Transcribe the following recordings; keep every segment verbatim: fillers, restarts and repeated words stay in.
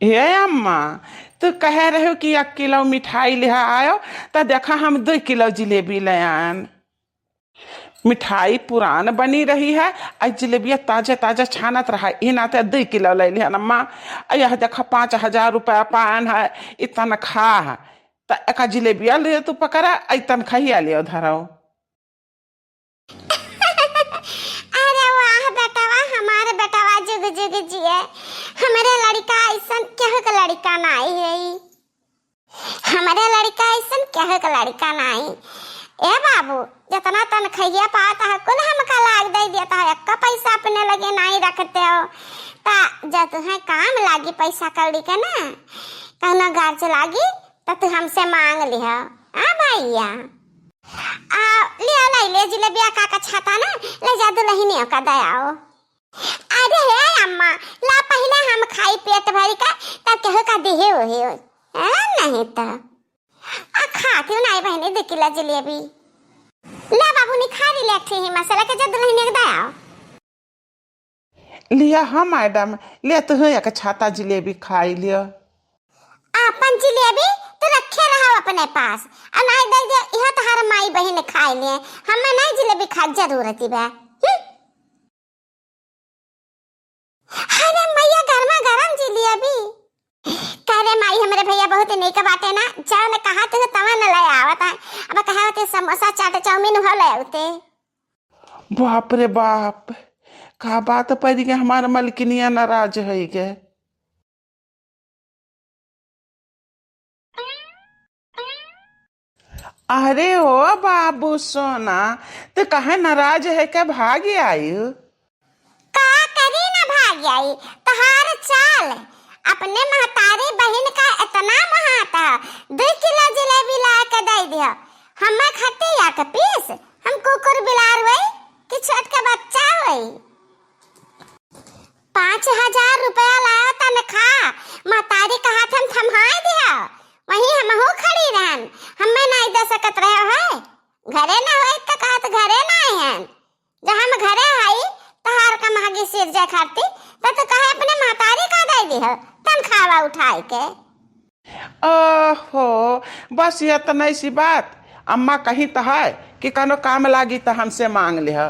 हे अम्मा, तू कहे रहो कि एक किलो मिठाई लिहा आयो, त देखा हम दुइ किलो जिलेबी ले आयन। मिठाई पुरान बनी रही है, आ जिलेबिया ताजा ताजा छानत रहा, ई नाते दुइ किलो ले लिहन अम्मा। आ यह देखा पाँच हजार रुपया पायन है, ई तनखा है, त एका जिलेबिया ले तू पकड़ा, आ ई तनखा ही लियो धराओ। अरे वाह बेटवा, हमार बेटवा जुग जुग जिए। हमरे लड़िका अइसन केहू के लड़िका नाई है। हमरे लड़िका अइसन केहू के लड़िका नाई। ए बाबू, जतना तनखइया पावत है, कुल हमका लाग दे देत है, एक्को पैसा अपने लगे नाई रखते हो। ता जब तुहें काम लागी पैसा कौड़ी के ना, कौनो गार्ज लागी, त तू हमसे मांग लिह। आ भैया, आ, ले आ, ले, ले जिलेबिया का, का छाता ना, ले जा दुलहिनिया का दयाओ। अरे हे अम्मा, ला पहिले हम खाई पेट भरी का, तब केहू का दिहे उहे। हाँ, नहीं तो। आ, खाती हूँ नहीं बहनी, दो किलो जिलेबी। ले बाबू, निखारी ले, ठीक है, मसाला के जा दुलहिनिया का दयाओ। लिया हाँ मैडम, ले तुहू एक छाता जिलेबी खाई लियो। आपन जिलेबी तो रखे रहो अपने पास, आ नाई दे दे, इहो तोहार माई बहिन खाई लिए, हमें नहीं जिलेबी खाए जरूरत ही बा। हम्म। अरे मैया, गर्मा गरम जिलेबी। का रे माई, हमरे भैया बहुत नीक बाटे ना, जवन कहा तू तवन ले आवत है। अब कहा होते समोसा, चाट, चाउमीन हो ले आउते। बाप रे बाप, का बात पड़ी के हमार मलकिनिया नाराज होई गे। अरे ओ बाबू सोना, तू काहे नाराज है के भागी आयु? का करी ना भाग आई, तोहार चाल। अपने महतारी बहिन का इतना महाता, दो किलो जिलेबी ला के दे दिया। हमें खटिया के पीस, हम कुकुर बिलार हुई कि छोट के बच्चा हुई। पाँच हजार रुपया लाया तनखा, महतारी का हाथ हम थमाए दिया, वहीं हमहू खड़ी रहन, हमें नहीं दे सकत रहे है, घरे ना होई तो कहत घरे ना आए हैं, जब हम घरे आई, तहार का महगी सिर जे खाती, त तू कहे अपने महतारी का दे दिहो, तनखावा उठाए के। ओहो, बस ये तो नहीं सी बात। अम्मा कही तो है कि कनो काम लागी तो हमसे मांग लिह,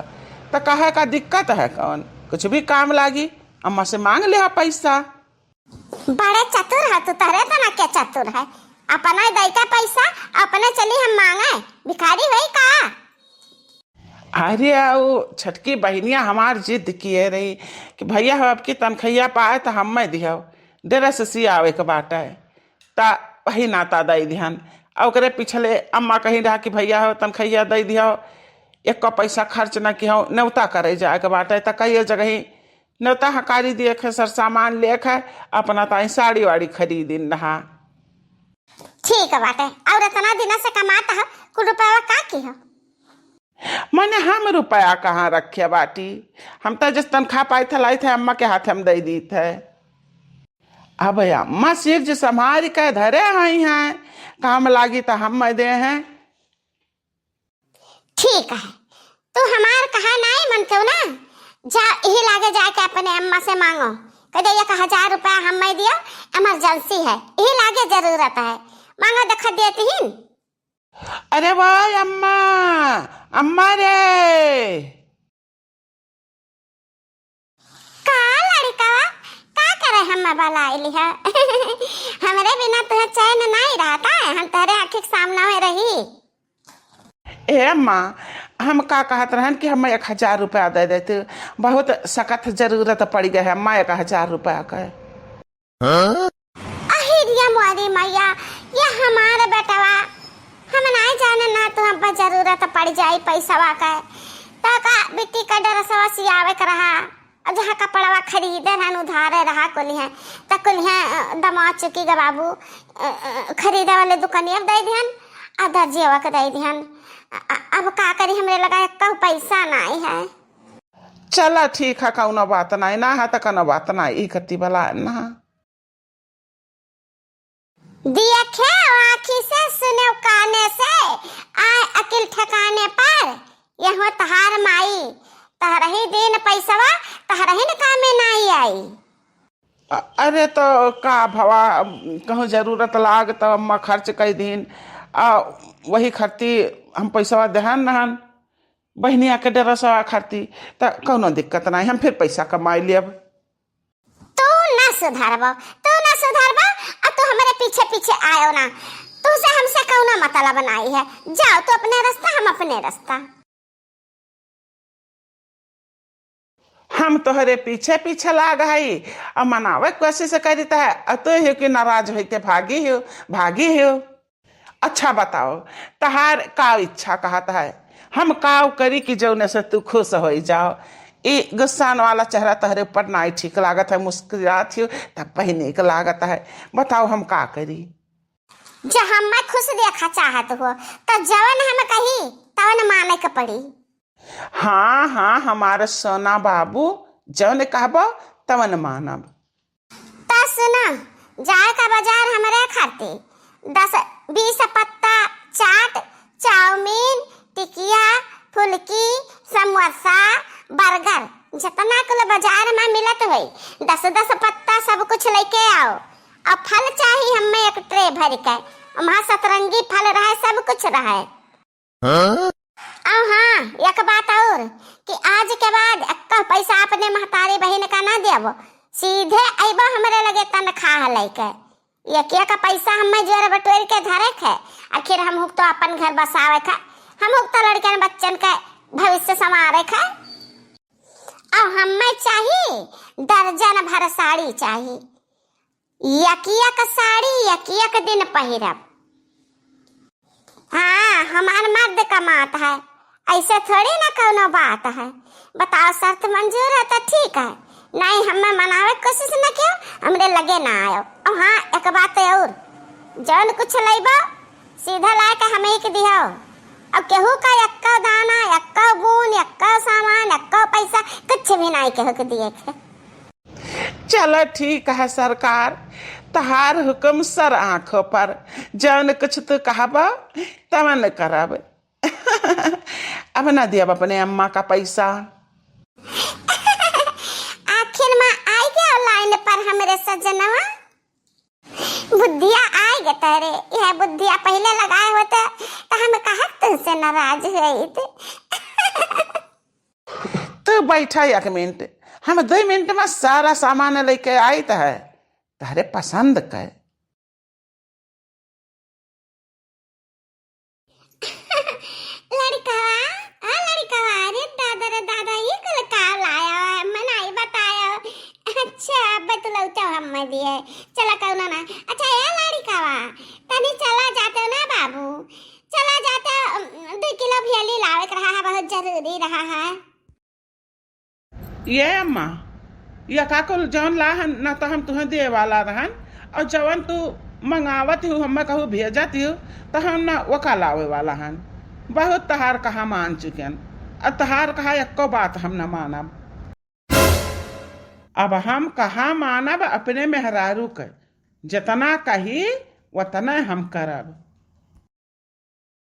तो कहे का दिक्कत है कौन? कुछ भी काम लागी, अम्मा से मांग लिह पैसा। बड़े चतुर है तू, तहरे तना के चतुर है। अपना दई का पैसा, अपने चली हम मांगे, भिखारी होई का? अरे, आ उ छोटकी बहिनिया हमार जिद किए रही कि भैया हो, अब की तनखैया पाए तो हमें दिहो, डेरा से सियावे के बाटे, ता वही नाता दई दिहन। आ ओकरे पिछले अम्मा कही रहा कि भैया हो, तनखैया दई दिहो, एको पैसा खर्च न किहो, नेवता करे जाए के बाटे, ता कई जगही नेवता हकारी दिए खे, सर सामान ले खे, अपना ताई साड़ी वाड़ी खरीदिन रहा। ठीक बाटे, और इतना दिन से कमात ह, कुल रुपया का किहो? मने हम रुपया कहाँ रखे बाटी, हम तो जस तनखा पाई थे, लाई थे, अम्मा के हाथ हम दे दी थे। अब अम्मा सिर जे संभाल के धरे आई हैं, काम लागी तो हम दे हैं। ठीक है, तू हमार कहा नाई मन क्यों ना, जा यही लागे जाके अपने अम्मा से मांगो, कह दे एक हजार रुपया हम मैं दियो, इमरजेंसी है, यही लागे जरूरत है, मांगो, देख देती ही। अरे वो अम्मा, अम्मा रे। का लड़िकवा, का करे हम बलाइली है? हमरे बिना तुहे चैन नाई रहता है, हम तोहरे आँखी के सामना में रही। ए अम्मा, हम का कहत रहन कि हमें एक हजार रुपया दे देते, बहुत सख्त जरूरत पड़ गई है अम्मा, एक हजार रुपया का। अहिरिया मोरी मैया, ये हमार बेटवा, हम नाई जाने ना तो हम पर जरूरत पड़ जाई पैसवा के। तो का बिट्टी का ड्रेसवा सियावे के रहा, और जहाँ कपड़वा खरीदे रहन उधारे रहा कुलिहे, तो कुलिहे, अ, दमा चुकी ग बाबू, अ, अ, खरीदे वाले दुकानिया के दे दिहन, आ दर्जियवा के दे दिहन। अ, अ, अब का करी, हमरे लगा एक पैसा नाई है। चला ठीक है, कौनो बात नाई, ना है तो कौनो बात नाई, ई कत्ती बला ना। दिया खे आँखी से, सुने काने से, आए अकिल ठिकाने पर, यहो तहार माई, तहरही दिन पैसवा, तहरही न कामे नाई आई। अ-, अरे तो का भवा, कहूँ जरूरत लाग तो अम्मा खर्च कइ दीन, आ वही खर्ची हम पैसवा देहन नहन बहिनिया के ड्रेसवा खर्ची, त कौनो दिक्कत नाहीं, हम फिर पैसा कमाइ लेब। तू ना सुधरबो, तू ना सुधरबो, आ तू हमरे पीछे पीछे आयो ना। तुहसे हमसे कौनो मतलब नाहीं है, जाओ तू अपने रास्ता, हम अपने रास्ता। हम तोहरे पीछे पीछे लाग हई, आ मनावे के कोशिश करित है, आ तू ही कि नाराज होइके भागी हो, भागी हो। अच्छा बताओ, तहार का इच्छा कहत है? हम काव करी कि जौने से तू खुश होइ जाओ? ई गुस्सान वाला चेहरा तहरे ऊपर नाई ठीक लागत है, मुस्कुरात हो तब पहने के लागत है। बताओ हम का करी? जब हमें खुश देखा चाहत हो, तो जवन हम कही तवन माने के पड़ी। हाँ, हाँ, हमार सोना बाबू, जवन कहबो तवन मानब। त सुना, जाए का बाजार हमरे खातिर दस बीस पत्ता चाट, चाउमीन, टिकिया, फुलकी, समोसा, बर्गर, जितना कुल बाजार में मिलत होई, दस दस पत्ता सब कुछ लइके आओ। और फल चाही हमें एक ट्रे भर के, वहाँ सतरंगी फल रहे, सब कुछ रहे। हाँ? और हाँ, एक बात और कि आज के बाद एक्को पैसा अपने महतारी बहिन का ना देबो, सीधे अइबो हमरे लगे तनखाह लइके। एक एक पैसा हमें जोर बटोर के धरे के, आखिर हम हुक तो अपन घर बसावे के, हम हुक तो लड़कन बच्चन के भविष्य संवारे के। और हमें चाही दर्जन भर साड़ी चाही, एक एक साड़ी एक एक दिन पहिरब। हाँ, हमार मर्द कमात है, ऐसे थोड़ी ना कौनो बात है। बताओ, शर्त मंजूर है तो ठीक है, नहीं हमें मनावे के कोशिश न कियो, हमरे लगे ना आयो। और हाँ, एक बात और, जौन कुछ लइबो सीधा लाए के हमें के दिहो, और केहू का एक्को दाना, एक्को बून, एक्को सामान, एक्को पैसा कुछ भी नहीं केहू के दिए के। चलो ठीक है सरकार, तहार हुक्म सर आँखों पर, जौन कुछ तू कहबा तवन करब। अब ना दियब अपने अम्मा का पैसा। आखिर में आई गया लाइन पर हमरे सजनवा। बुद्धिया आई गए तोरे, यह बुद्धिया पहले लगाए होते तो हम कहत तुमसे नाराज होइत। तू बैठा एक मिनट, हम दो मिनट में सारा सामान लेके आइत है, तहरे पसंद के। लड़कवा, आ लड़कवा, अरे दादा रे दादा, ये कुल का लाया है, मनाई बताया। अच्छा, अब तू लौटो हम दिए, चला कौनो ना। अच्छा, ए लड़कवा, तनी चला जाते ना बाबू, चला जाते, अम, दो किलो भेली लावे के रहा है, बहुत जरूरी रहा है। ये अम्मा, ये का कुल जौन ला हन, ना तो हम तुहें दिए वाला रहन, और जवन तू मंगावत हो, हमें कहू भेजत हो, तो हम ना ओका लावे वाला हन। बहुत तहार कहा मान चुकेन, और तहार कहा एको बात हम ना मानब। अब हम कहा मानब अपने मेहरारू के, जितना कही उतने हम करब।